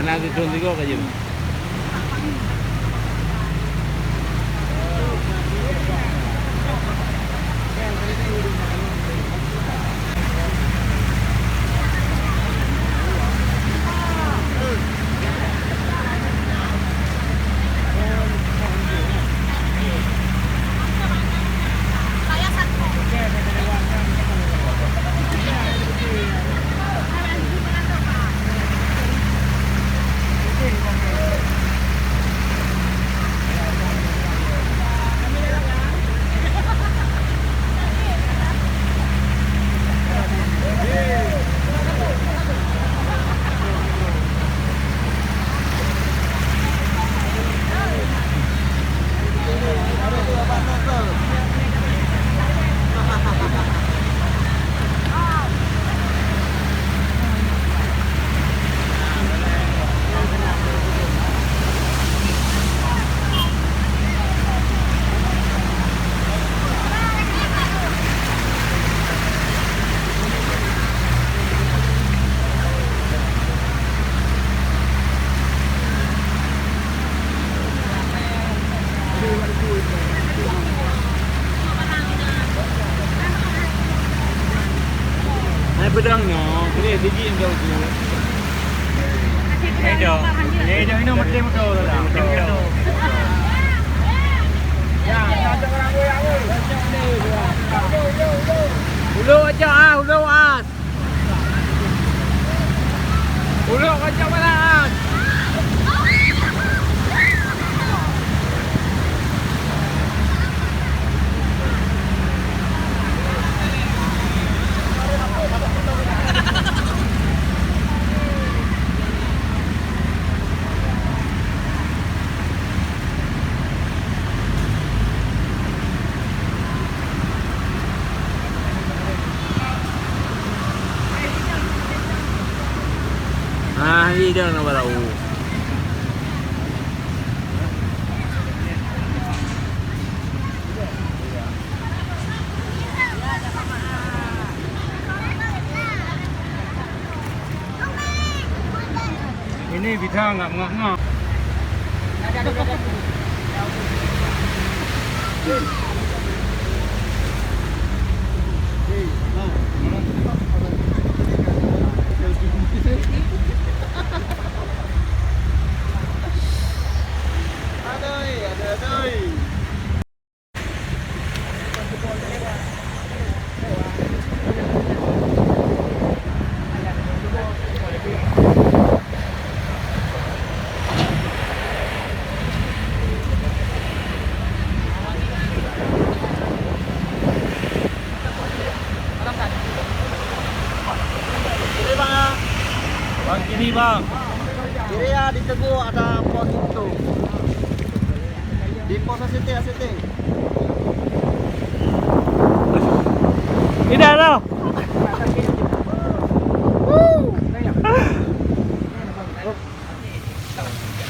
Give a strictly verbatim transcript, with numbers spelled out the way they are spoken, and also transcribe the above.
Hana geutron sigoe ka jeuet. Hai pedang nyoe, boleh sigi enggau tu. Nyoe dah, nyoe dah, nyoe mati motor tu dah. Ulo aja ah, ulo ah. Ulok macam mana? Ah, hidang na barau. Ini bidang ngap-ngap. Adoi, adoi, adoi. Kiri, Bang, ya. Bang, kiri, Bang. Kiri, ya, di Teguh ada pos itu. Di pos A C T, A C T.